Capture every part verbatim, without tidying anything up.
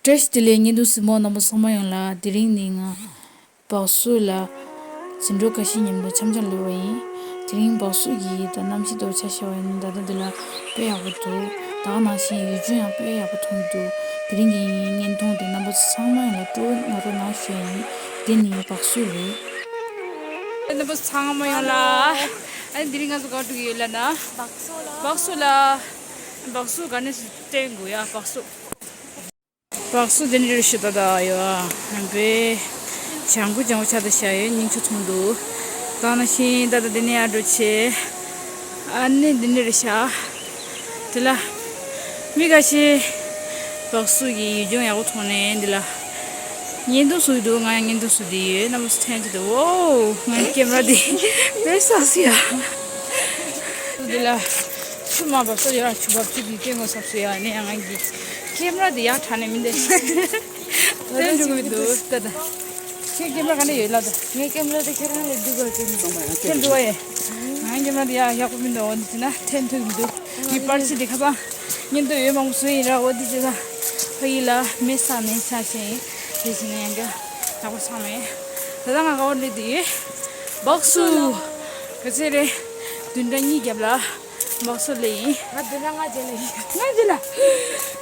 བཀྲ་ཤིས་བདེ་ལེགས། བརྙན་ཐུང་གཟིགས་མོ་རྣམ་པ་ཚང་མ་ཡོངས་ལ། དེ་རིང་ནི་ང་བག་སུ་ལ་འཛིན་གྲོགས་ཁ་ཤས་མཉམ་དུ་འཆམ་འཆམ་ལོས་པ་ཡིན། དེ་རིང་བག་སུ་གི་ད་གནམ་གཤིས་ཐོག་ཆ་བཞག་པ་ཡིན་ན། ད་ལྟ་འདི་ལ་དཔེ་ཡག་པོ་འདུག་ད་ག་ནང་བཞིན་ཡུལ་ལྗོངས་ཡང་དཔེ་ཡག་པོ་མཐོང་གི་འདུག་དེ་རིང་གི་ངའི་བརྙན་ཐུང་དེ་རྣམ་པ་ཚང་མ་ཡོངས་ལ་སྤྲོ་བོ་གནང་རོགས་གནང་ཞུ་ཡ་ཡིན། འདི་ནི་བག་སུ་རེད། རྣམ་པ་ཚང་མ་ཡོངས་ལ། ཨ་ནི་དེ་རིང་ང་ཚོ་ག་འགྲོ་གི་ཡོད་ལབ་ན། བག་སུ་ལ། བག་སུ་ག་ནས་སུ་བསྟན་དགོས་ཡ། བག་སུ། བག་སུ་འདི་འདྲ་རེད་ཤག་ད་ལྟ་ཡོད་ཨ། ཡང་པས་ལྗང་གུ་ལྗང་གུ་ཆགས་ད་ཤག་ཡོད། སྙིང་ཆུ་འཐུང་འདུག་ད་ནང་བཞིན་ད་ལྟ་འདི་ནས་ཡར་འགྲོ་ཆེ། ཨ་ནི་འདི་འདྲ་རེད་ཤག་དེ་ལ་མི་ཁ་ཤས་བག་སུ་གི་ཡུལ་ལྗོངས་ཡག་པོ་མཐོང་ནས་འདི་ལ་བརྙན་ཐུང་བཟོ་གི་འདུག་ང་ཡང་བརྙན་ཐུང་བཟོ་བསྡད་ཡོད། རྣམ་པ་ཚོ་ཐན་ཆེ་འདུག་ཨོ། ངའི་ཀེམ་ར་འདི་བེ་སག་སི་ཡ། འདི་ལ་ཆུ་མ་བབས་ས་ཡོད། ཆུ་བབས་ཆུ་གི་སྐྱེ་དངོས་སབ་སུ་ཡ་ནས་ཡང་ང་གི་ཀེམ་ར་འདི་ཡར་དྲག་ནས་མི་འདུག་ཐན་འགྲོ་གི་མི་འདུག་ད་ད། ཁྱེད་ཀེམ་ར་ག་འདྲ་ཡོད་ལབ་ད། ངའི་ཀེམ་ར་དེ་ཁྱེད་རང་ལས་སྡུག་ག་ཀེམ་ར། ཁྱེད་འདུག་བ་ཡེ། ང་ཀེམ་ར་དེ་ཡག་ཡག་པོ་མི་འདུག་འོ་འདི་ན་ཐན་ཐུག་མི་འདུག་ངའི་པར་ཆས་དེ་ཁ་སང་བརྙན་ཐུང་ཡོད་མང་པོ་བཟོས་ཡིན་ར། འོ་འདི་ཅི་ད་ཕ་ཡི་ལ་མེ་ས་མེ་ཆ་ཆེ་ཡིན། དེ་བྱས་ནས་ཡང་འདྲ་ཡག་པོ་ཚང་མེད། ད་ལྟ་ང་ག་བར་སླེབས་དེ་ཡོད། བག་སུ་ག་ཚད་རེད། བདུན་ཕྲག་གཉིས་རྒྱབ་ལ། མག་སོ་ལེ་ཡིན། ང་འདི་ན་ང་རྗེས་ལ་ཡིན། ང་རྗེས་ལ།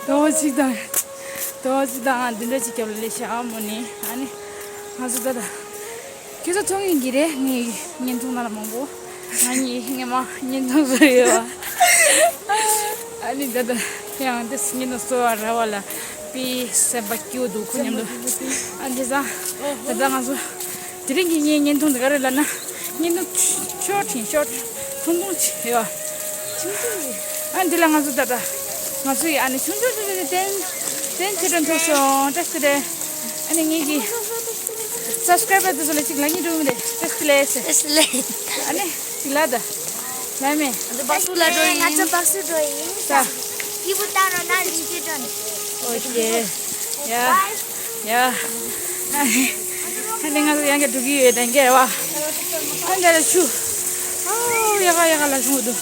དོ་གཅིག་དང་། དོ་གཅིག་དང་འདི་འདྲ་ཅིག་རྒྱབ་ལ་ལེ་ཤ་ཨ་མོ་ནི། ཨ་ནི་ང་ཚོ་ད་ལྟ་ཁྱེད་ཚོ་མཐོང་གི་རེད། ངའི་བརྙན་ཐུང་ནང་ལ་མང་པོ་ང་གཉིས་སྔས་མ་བརྙན་ཐུང་བཟོ་ཡོད་པ། ཨ་ནི་ད་ལྟ་ཡང་འདི་བརྙན་ཐུང་བཟོ་བ་ར་བ་ལ་པི་སེམས་པ་སྐྱིད་པོ་འདུག་ཁོ་མཉམ་དུ། ཨ་འདི་ཚ་ད་ལྟ་ང་ཚོ། དེ་རིང་གི་ངའི་བརྙན་ཐུང་འདི་ག་རེ་ལབ་ན། བརྙན་ཐུང་ཤོར་ཊིང་ཤོར་ཊི་ཐུང་ཐུང་ཅིག་ཡོད། ཨ་འདི་ལ་ང་ཚོ་ད་ལྟ་ང་ཚོ་ཡི་ཨ་ནི་ཆུང་ཆུང་ཆུང་ཆུང་ཏན་ཏན་ཆེ་དྲགས་ཐུག་སོང་། བཀྲ་ཤིས་བདེ་ལེགས། ཨ་ནི་ངེད་ཀྱི་སབ་སི་ཀ་རའི་བར་དེ་ཚོ་ལ་ཅིག་ལབ་སྙིང་འདོད་མི་འདུག་བཀྲ་ཤིས་བདེ་ལེགས་ཟེར། བཀྲ་ཤིས་བདེ་ལེགས། ཨ་ནི་ཅིག་ལབ་ད། ལབ་མེད། འདི་བག་སུ་ལ་འགྲོ་ཡིན། ང་ཚོ་བག་སུ་འགྲོ་ཡིན། ད། སྐྱིད་པོ་བཏང་རོགས་གནང་། རིན་ཆེན་སྒྲོན། ཨོ་ཁེ། ཡ། ཡ། ཨ་ནི་ང་ཚོ་ཡང་བསྐྱར་འགྲོ་གི་ཡོད། དེང་ག་བ། ཨ་འདི་ལ་ཆུ། ཨོ་ཡ་ག་ཡ་ག་ལ་ཆུ་འདུག་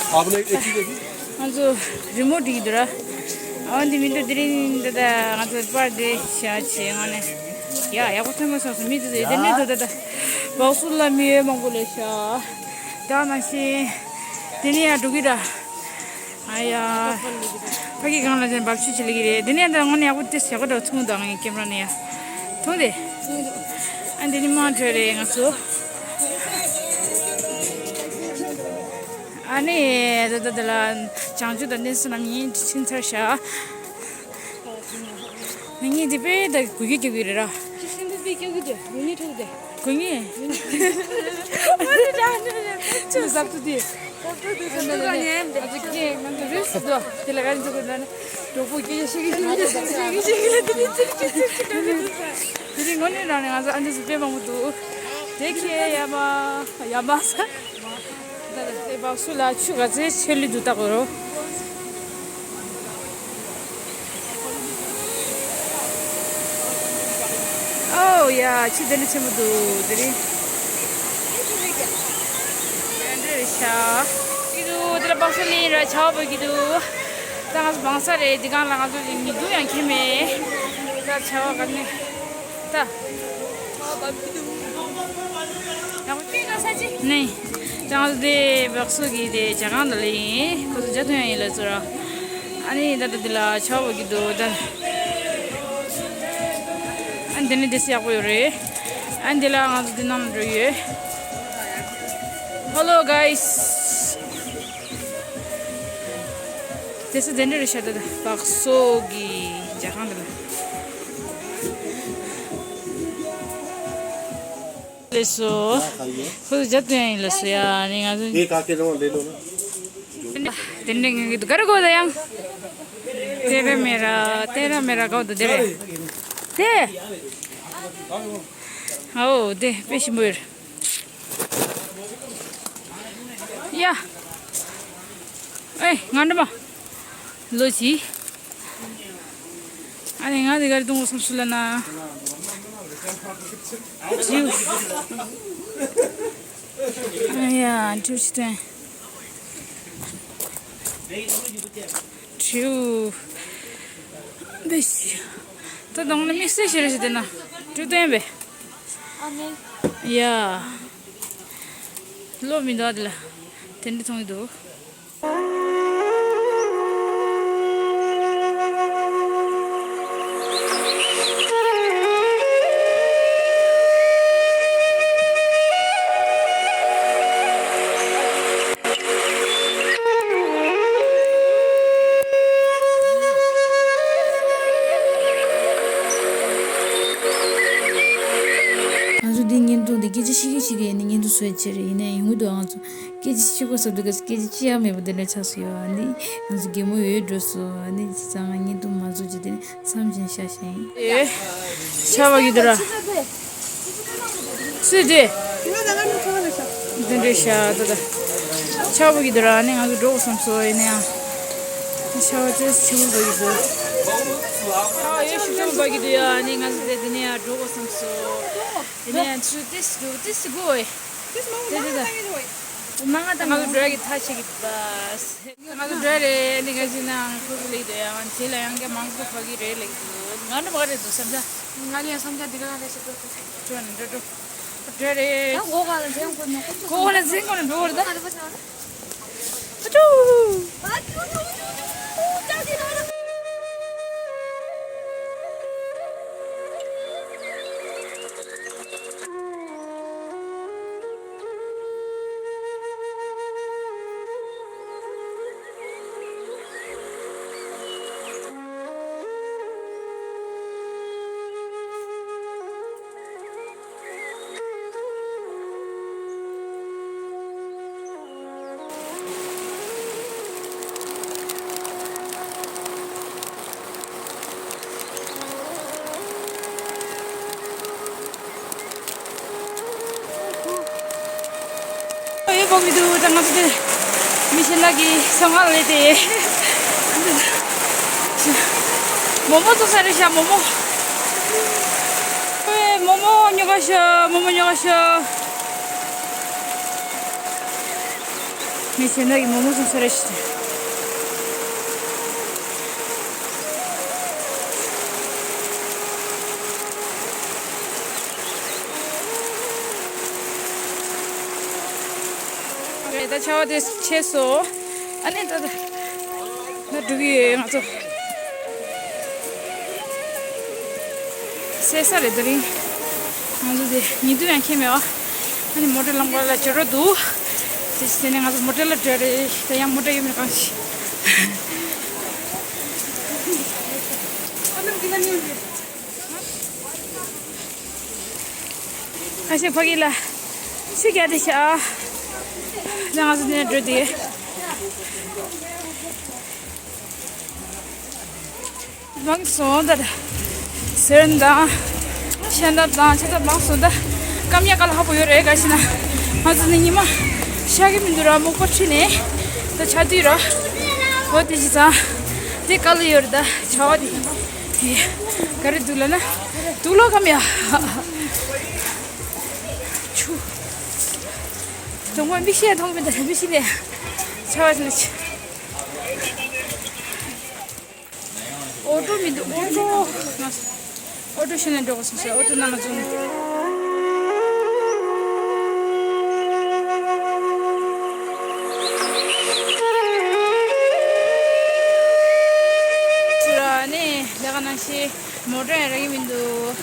ཨ་བ་ནི་ཨེ་ཅི་ཀེ་ཅི། ང་ཚོ་རི་མོ་འབྲི་གི་འདུག་ར། ཨ་འདི་མི་འདུག་དེ་རིང་འདི་ད་ང་ཚོ་པར་དེ་བྱ་བྱེད་ང་ནི། ཡ་ཡག་པོ་ཐོན་མ་སོང་སོང་། མི་འདུག་དེ་ནས་འདུག་ད་ད། བག་སུ་ལ་མི་ཡོད་མང་པོ་ལས་ཤ། ད་ནང་བཞིན། དེ་ནས་ཡང་འགྲོ་གི་ར། ཨ་ཡ། ཕ་གི་གང་ལ་ཅན་བབ་ཆུ་ཆི་ལི་གི་རེད། དེ་ནས་ད་དངོས་གནས་ཡག་པོ་ཏེ་ཞག་ག་འདྲ་ཐུང་དང་ངའི་ཀེམ་ར་ནས་ཡ། ཐུང་དེ། ཨ་འདི་ནི་མང་གྲོས་རེད་ང་ཚོ། ཨ་ནི་ད་ད་ད་ལ་བྱང་ཆུབ་དང་གནས་སུ་ནམ་ཡིན་ཕྱིན་ཚར་ཤག་ང་གཉིས་འདི་པས་ད་དགུ་གི་རྒྱབ་ཀྱི་རེད་ར། ཁྱི་སེམས་པའི་སྐྱོ་གི་དེ་དགུ་གཉིས་ཁྲག་དེ། དགུ་གཉིས། ཁྱོད་ཟབ་ཏུ་དེ། ཟབ་ཏུ་དེ་ཟབ་ཏུ་ག་ནས་ང་ཚོ་སྐྱེ་ང་ཚོ་རེས་སུ་དོ་དེ་ལ་ག་རེ་འཇོག་གི་འདྲ་ནི། གྲོགས་པོ་སྐྱེ་ཤེས་ཀྱི་ཤེས་ཀྱི་ཤེས་ཀྱི་ཤེས་ཀྱི་ལ་དེ་ནི་ཚིག་ཅིག་ཚིག་ཅིག་ག་རེ་འདུག་དེ་རིང་དངོས་གནས་རང་ནས་ང་ཚོ་ཨ་འདི་སུ་དཔེ་མང་པོ་འདུག་དེ་ཁྱེད་ཡ་མ་ཡ་མ་ས། ད་ལྟ་དེ་བག་སུ་ལ་ཆུ་ག་ཚོད་ཆེ་ལུས་འདུག་ལྟ་དགོས་རོ། ཨོ་ཡ་ཆུ་དེ་འདྲ་ཆེན་པོ་འདུག་དེ་རིང་། དེ་འདྲ་རེད་ཤག་ཨི་འདུག་དེ་ལ་བག་སུ་ལེན་ར་ཆར་པ་བབས་ཀྱི་འདུག་ད་ང་ཚོ་བང་ས་རེད། འདི་གང་ལ་ང་ཚོ་ཉི་གདུགས་ཡང་ཁྱེར་མེད། ད་ཆར་པ་ག་ནས། ད། ནས། ད་ང་ཚོ་དེ་བག་སུ་གི་དེ་ཇ་ཁང་དེ་ལ་ཡིན། ཁོ་ཚོ་ཇ་འཐུང་ཡ་ཡིན་ལབ་ཚོད་ར། ཨ་ནི་ད་ལྟ་འདི་ལ་ཆར་པ་བབས་ཀྱི་འདུག་ད། ཨ་ནི་དེ་ནི་དེ་སི་ཡག་པོ་ཡོད་རེད། ཨ་ནི་འདི་ལ་ང་ཚོ་འདི་ནང་ལ་འགྲོ་ཡོད། Hello guys. དེ་སུ་དེ་འདྲ་རེད་ཤག་ད་ལྟ་བག་སུ་གི་ཇ་ཁང་དེ་ལ། ལགས་སོ། ཁོ་ཚོ་ཇ་འཐུང་ཡ་ཡིན་ལགས་སོ་ཡ། ནི་ང་ཚོ་དེ་ག་གེ་རང་ལེ་ལོ་ན། དེ་འདྲ་ངེད་ཀྱི་དུ་ག་རེ་གོ་ད་ཡང་། དེ་ར་མེ་ར་དེ་ར་མེ་ར་གོ་ད་དེ་རེད། དེ། ཨོ་དེ་དཔེ་ཞིམ་པོ་ཡོད། ཡ། ཨེ་ང་འདྲ་མ། ལོ་ཅི། ཨ་ནི་ང་འདི་གར་གཏོང་བསམ་སུ་ལ་ན། ཇིའུ། ཨ་ཡ་ཇིའུ་ཅི་ཏན། ཇིའུ། པེ་ཤི། ད་དུང་ནི་དམིགས་བསལ་ཞིག་རེད་ཞུ་དེ་ན། འབྲུ་བསྟན་པས། ཨ་ནི། ཡ། བློ་མི་འདུག་དེ་ལ། དེ་འདྲ་མཐོང་གི་འདུག་ང་ཚོ་འདི་བརྙན་ཐུང་འདི་སྐད་ཆ་བཤད་ཀྱི་བཤད་ཀྱི་ཡིན་ན་བརྙན་ཐུང་བཟོ་ཡ་ཆེད་རེད། ཡིན་ན་ཡོང་གི་འདུག་ང་ཚོ་སྐད་ཆ་བཤད་དགོས་བསམ་འདུག་ག་སྐད་ཆ་ཅི་ཡང་མེད་པ་འདི་འདྲ་ཆགས་སོང་ཡོད། ཨ་ནི་ང་ཚོ་གད་མོ་ཡོད་འགྲོ་སོང་། ཨ་ནི་བྱས་ཙང་ང་བརྙན་ཐུང་མ་བཟོ་བྱས་དེ་ནས་མཚམས་བཞག་བཞག་ཡིན། ཨེ། ཆར་པ་གི་འདུག་ར། སུས་དེ། དེ་འདྲའི་ཤ་ད་ད། ཆར་པ་གི་འདུག་ར། ཨ་ནི་ང་ཚོ་འགྲོ་དགོས་བསམ་སོང་། ཡིན་ན་ཡང་། ཆར་པ་ཚོས་ཆུ་བུར་བ་གི་འདུག་ཆར་པ་ཡོད་ཤུགས་ཆེན་པོ་བབས་ཀྱི་འདུག་ཡ། ཨ་ནི་ང་ཚོ་དེ་དེ་ནས་ཡང་འགྲོ་དགོས་བསམ་སོང་། དེ་ནས་ཡང་ཆུ་ཏིས་འདུག་ཏིས་དགོས་ཨེ། དེ་དེ་ད། མང་ང་ད་ང་ཚོ་འགྲོ་ཡ་གི་ཐག་ཆད་ཀྱི་འདུག་ད། ང་ཚོ་འགྲོ་རེད། འདི་ག་ཅིག་ནང་ཁུལ་ལེགས་འདུག་ཡ། ང་དེ་ལ་ཡང་ག་མང་པོ་བབས་ཀྱི་རེད་ལེགས་འདུག་ང་འགྲོ་བ་རེད་འདུག་བསམ་འཆར། ང་ལ་ཡང་བསམ་འཆར་འདི་ག་རེད་ཟེར་འགྲོ་འགྲོ་འགྲོ་འགྲོ་འགྲོ་རེད། ད་སྒོ་ག་ལ་འཛེག་དགོས་ན་ཁོ་ཚོ་སྒོ་ག་ལ་འཛེག་དགོས་ན་འགྲོ་བ་རེད་ད། ཨ་ཅུ། ཡོད་པ་མི་འདུག་ད་ང་ཚོ་དེ་མི་གཞན་དག་གིས་ཟ་མ་ལས་དེ། མོག་མོག་བཙོང་ས་རེད་ཤག་མོག་མོག་ཨེ། མོག་མོག་ཉོ་ག་ཤག་མོག་མོག་ཉོ་ག་ཤག་མི་གཞན་དག་གིས་མོག་མོག་བཙོང་ས་རེད་ཤག་རེད། ད་ཆར་པ་དེ་ཆད་སོང་། ཨ་ནི་ད་ད་ད་འགྲོ་གི་ཡོད་ང་ཚོ། སད་ས་རེད་དེ་རིང་། ང་ཚོ་དེ་ཉིན་དུ་ཡང་ཁྱེད་མེད་པ། ཨ་ནི་མོ་ཊ་ལམ་ཁ་ལ་འབྱོར་རོགས་འདུག་དེ་བྱས་ནས་ང་ཚོ་མོ་ཊ་ལ་འགྲོ་རེད། ད་ཡང་མོ་ཊ་ཡོད་མེད་གང་ཤེས། ཁ་ཤས་ཕ་གི་ལ་ཤི་རྒྱ་དེ་ཤ། ང་ཚོ་འདི་ནས་འགྲོ་དེ། མང་སོང་ད། ཟེར་ན་ཤ་འདབ་དང་ཆ་ཚང་མང་སོང་ད། སྐམ་ཡ་དཀའ་ལས་ཁག་པོ་ཡོད་རེད། ག་ཞེ་ན་ང་ཚོ་ནི་ཉི་མ་ཤར་གི་མི་འདུག་ར། མོག་པ་ཁྲིད་ནས་ད་ཆར་དུས་ར། འོ་དེ་བྱས་ཙང་དེ་དཀའ་ལས་ཡོད་རེད། ད་ཆར་པ་དེ་དེ་ག་རེ་འདུག་ལབ་ན་དུག་ལོག་སྐམ་ཡ། ཆུ། དོང་པ་མིག་ཤེལ་མཐོང་མི་འདུག་མིག་ཤེལ་ལས་ཆར་པ་དེ་ལ་ཆུ། ཨོ་ཊོ་མི་འདུག་ཨོ་ཊོ། ཨོ་ཊོ་ཤེས་ན་འགྲོ་དགོས་སོང་ཟེར། ཨོ་ཊོ་ནང་ལ་འཛུལ་ནས། སུ་ར་ནི་ལས་ཀ་ནང་ཤི་མོ་ཊ་ཡང་རག་གི་མི་འདུག་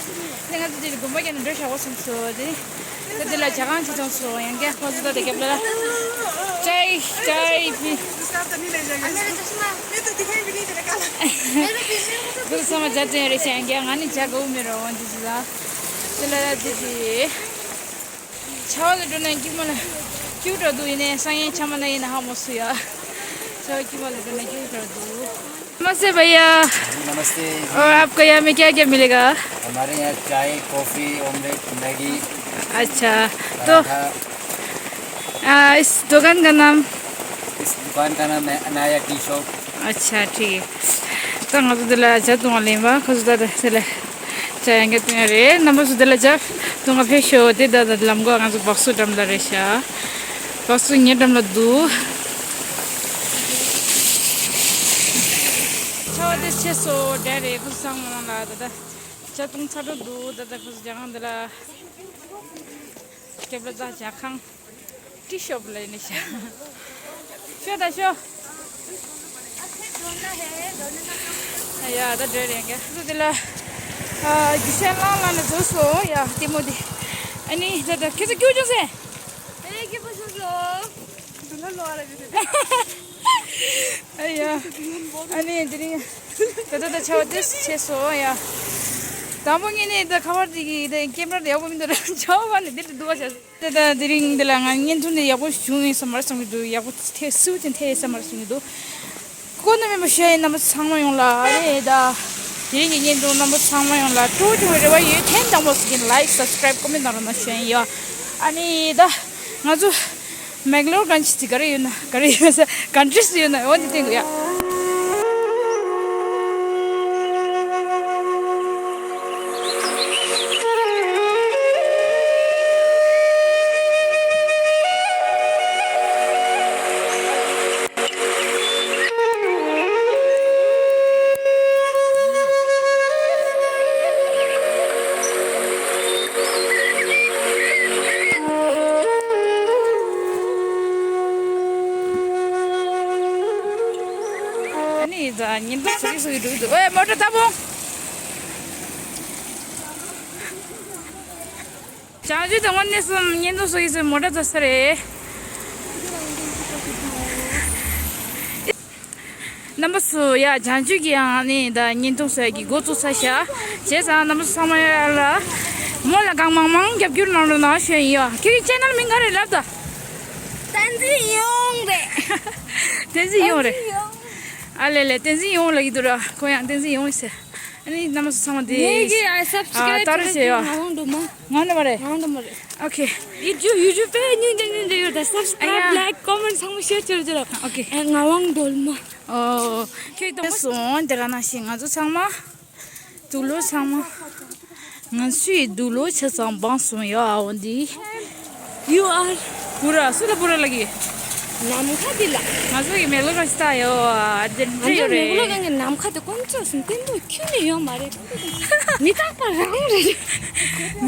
ནི་ང་ཚོ་དེ་ལ་དགོན་པ་རྒྱབ་ནས་འགྲོ་བཞག་པ་སོང་ཙང་དེ་ནི། ད་འདི་ལ་ཇ་ཁང་ཅིག་བཙོང་སོང་། ཡང་བསྐྱར་ཁོ་ཚོ་ད་དེ་རྒྱབ་ལ་ཅའི་ཅའི་པི། འདི་ཚང་མ་ཇ་བཙོང་རེད་ཤག་ཡང་བསྐྱར་ང་ནི་ཇ་དགའ་པོ་མེད་ར། འོ་འདི་ཚོ་ལ་དེ་ལ་ད་འདི་དེ་ཆར་པ་ལ་འགྲོ་ན་སྐྱིད་པོ་ལ་སྐྱིད་པོ་འདྲ་འདུག་ཡིན་ནའི་སང་ཉིན་ཆར་པ་ན་ཡིན་ན་ཧ་མ་སོང་ཡ། ཆར་པ་སྐྱིད་པོ་ལ་འགྲོ་ན་སྐྱིད་པོ་འདྲ་འདུག नमस्ते भैया। नमस्ते जी। और आपका यहाँ में क्या क्या मिलेगा? हमारे यहाँ चाय, कॉफी, ऑमलेट, मैगी, अच्छा, तो पराठा। आ, इस दुकान का नाम? इस दुकान का नाम है अनाया टी शॉप। अच्छा, ठीक है। ད་ང་ཚོ་འདི་ལ་ཇ་བཏུང་བ་ལེན་པ། ཁོ་ཚོ་ད་ལྟ་འདི་ལ་ཇ་ཡང་བསྐྱར་བཏུང་ཡ་རེད། རྣམ་པ་ཚོ་འདི་ལ་ཇ་བཏུང་ག་ཕེབས་ཤོག་དེ་ད་ལྟ་ལམ་ཁ་ང་ཚོ་སྦག་སུ་འགྲམ་ལ་རེད་ཤག་སྦག་སུ་ངའི་འགྲམ་ལ་འདུག་ཆར་ དེ་ཆེ་སོ་འདྲ་རེད། ཁོ་ཚང་མ་ལ་ད་ལྟ་ཇ་བཏུང་ཚར་འགྲོ་འདུག་ད་ལྟ་ཁོ་ཚོ་ཇ་ཁང་འདི་ལ་སྐྱབས་ལ་ད་ཇ་ཁང་ཏི་ཤོབ་ལ་ནི་ཤ་ཤོ་ད་ཤོ། ཡ་ད་འདྲ་རེད་ག་ཁོ་ཚོ་འདི་ལ་རྒྱུ་ཆ་བླངས་བླངས་ནས་བཟོས་སོ་ཡ་ལྟད་མོ་འདི། ཨ་ནི་ད་ད་ཁྱེད་ཚོ་སྐྱིད་པོ་བྱུང་ཟེ། ཨེ་སྐྱིད་པོ་བྱུང་སོ། ཨ་ཡ། ཨ་ནི་དེ་རིང་ད་ལྟ་ད་ཆར་པ་དེ་ཆེ་སོ་ཡ། དང་པོ་ངས་ནི་ད་ཁ་པར་དེ་གི་ད་ཀེམ་ར་དེ་ཡག་པོ་མི་འདུག་ར། ཆར་པ་ནི་དེ་འདྲ་འདུག་བ་བྱ། ད་ད་དེ་རིང་འདི་ལ་ང་བརྙན་ཐུང་དེ་ཡག་པོ་བྱུང་ཡིན་བསམ་མར་བསམ་གྱི་འདུག་ཡག་པོ་ཐེ་སུ་ཅན་ཐེ་བསམ་མར་བསམ་གྱི་འདུག་ཁོ་ན་མེད་པ་ཞུ་ཡ་ཡིན། རྣམ་པ་ཚང་མ་ཡོང་ལ་ཨ་རེ་ད། དེ་རིང་གི་བརྙན་ཐུང་རྣམ་པ་ཚང་མ་ཡོང་ལ་སྤྲོ་བོ་བྱུང་བའི་རེ་བ་ཡོད། ཐེངས་དང་པོ་ཟིག་གིན་ལའིཀ་སབ་སི་ཀ་རའིབ་ཀོ་མེན་ནང་རོགས་གནང་ཞུ་ཡ་ཡིན་ཡ། ཨ་ནི་ད་ང་ཚོ་མེག་ལོར་གན་ཅི་ཅི་ག་རེ་ཡོད་ན་ག་རེ་ཡོད་ས་གན་ཊྲིས་ཡོད་ན་འོ་འདི་སྟེང་དུ་ཡ། ཨ་ནི་ད་ཉིན་ཐོ་ཚ་གི་ཚ་གི་འགྲོ་གི་འདུག་ཨེ་མོ་ཊ་ལྟ་བུ། བྱང་ཆུབ་དང་དངོས་གནས་སུ་བརྙན་ཐུང་བཟོ་ཡི་ཟེར་མོ་ཊ་འཛུལ་ས་རེད། རྣམ་པ་ཚོ་ཡ་བྱང་ཆུབ་ཀྱི་ཡང་ནི་ད་བརྙན་ཐུང་བཟོ་ཡ་གི་འགོ་བཙུགས་ས་ཤག་བྱས་ཙང་རྣམ་པ་ཚོ་ཚང་མ་ཡ་ལ་མོ་ལ་གང་མང་མང་རྒྱབ་སྐྱོར་གནང་རོགས་གནང་ཞུ་ཡ་ཡིན་ཡ། ཁྱེད་ཀྱི་ཆེ་ནལ་མིང་ག་རེ་ལབ་ད། བསྟན་འཛིན་ཡོང་རེད། བསྟན་འཛིན་ཡོང་རེད། བསྟན་འཛིན་ཡོང་། ཨ་ལེ་ལེ་བསྟན་འཛིན་ཡོང་ལབ་ཀྱི་འདུག་ར། ཁོ་ཡང་བསྟན་འཛིན་ཡོང་ཟེར། ཨ་ནི་རྣམ་པ་ཚོ་ཚང་མ་དེ། ངེད་ཀྱི་ཨ་སབ་སི་ཀ་རའིབ་ཨ་ཏར་བྱས་ཡོད། ང་རང་འགྲོ་མ། ང་འགྲོ་མ་རེད། ང་འགྲོ་མ་རེད། ཨོ་ཁེ། ཡུ་ཊུབ་ཡུ་ཊུབ་པས་སྙིང་རྗེ་སྙིང་རྗེ་ཡོད་ད། སབ་སི་ཀ་རའིབ་ཨ་ཡ། ལའིཀ་ཀོ་མེན་ཊི་ཚང་མ་ཤེར་བྱེད་རོགས་བྱེད་རོགས། ཨོ་ཁེ། ཨ་ངག་དབང་སྒྲོལ་མ། ཨོ་ཁེ། དུང་སོང་དེ་ག་ནང་བཞིན་ང་ཚོ་ཚང་མ། དུག་ལོག་ཚང་མ། ང་ཚོའི་དུག་ལོག་ཆ་ཚང་སྦངས་སོང་ཡོད་ཨ་འོ་འདི། You are བུ་ར་སུ་ལ་བུ་ར་ལ་གི། ནམ་མཁའ་འདི་ལ། ང་ཚོ་གི་མེག་ལོར་གན་ཅི་ལྟ་ཡོད་ཨ་འདི་ང་འདྲ་ཚོ་ཡོད་མེག་ལོར་རེད། གན་གི་ནམ་མཁའ་དེ་དཀོན་མཆོག་གསུམ་བརྟན་པོ་ཁྱོན་ནས་ཡོད་མ་རེད། མི་རྟག་པ་རང་རེད།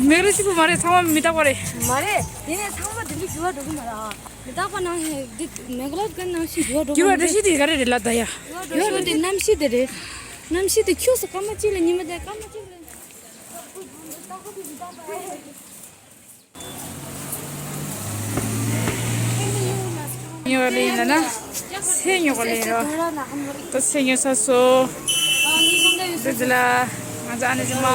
མེག་ལོར་གཅིག་པུ་མ་རེད། ཚང་མ་མི་རྟག་པ་རེད། མ་རེད། དེ་ནས་ཚང་མ་དེ་འདྲ་འགྱུར་བ་འགྲོ་གི་མ་རེད་ཨ། མི་རྟག་པ་ནང་བཞིན་འདི་མེག་ལོར་གན་ནང་བཞིན་འགྱུར་བ་འགྲོ་གི་འགྱུར་བ་མ་རེད། འགྲོ་ཤི་དེ་ག་རེ་རེད་ལབ་ད་ཡ། འགྱུར་བ་འགྲོ་དེ་གནམ་གཤིས་དེ་རེད། གནམ་གཤིས་དེ་ཁྱོད་སུ་སྐར་མ་གཅིག་ལ་ཉི་མ་དེ་སྐར་མ་གཅིག་ལ། ཉོ་ལེ་ན་ན། སེ་ཉོ་ག་ལེ་རོ། ད་སེ་ཉོ་ས་སོ། དེ་ལ་ང་ཚ་ནི་ཇི་མ།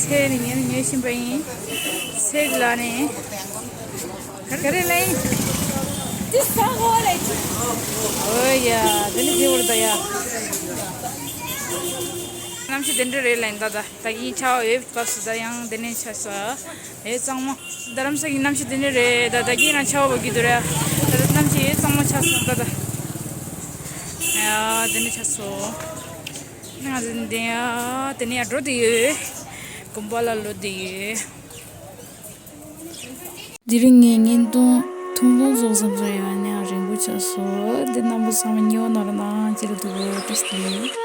སེ་ནི་ཉོ་ཉོ་བཞིན་པ་ཡིན། སེ་ལ་ནི། ག་རེ་ལེན། འདི་ཟ་གོ་ལེ། ཨོ་ཡ། འདི་ནི་དེ་བར་ད་ཡ། གནམ་གཤིས་དེ་འདྲ་རེད་ལེན་ད་ད། ད་གིན་ཆར་པ་བབས་བབས་སུ་ད་ཡང་དེ་ནས་ཆར་ས། ཨེ་གཙང་མ། རྡ་རམ་ས་གི་གནམ་གཤིས་དེ་འདྲ་རེད་ད། ད་གིན་རང་ཆར་པ་བབས་ཀྱི་འདུག་ར། ད་ད་གནམ་གཤིས་ཨེ་གཙང་མ་ཆགས་སོང་ད་ད། ཡ་དེ་འདྲ་ཆགས་སོང་། ང་ཚོ་འདི་ཡ་དེ་ནས་ཡ་འགྲོ་དེ་ཡོད། དགོན་པ་ལ་ལོག་དེ་ཡོད། དེ་རིང་ངས་བརྙན་ཐུང་ཐུང་ཐུང་བཟོ་བསམ་བསམ་ཡོད་ནས་རིང་པོ་ཆགས་སོང་། འདི་རྣམ་པ་ཚང་མ་ཉོ་ནོར་ན་ཅི་ལ་འདུག་བཀྲ་ཤིས་བདེ་ལེགས།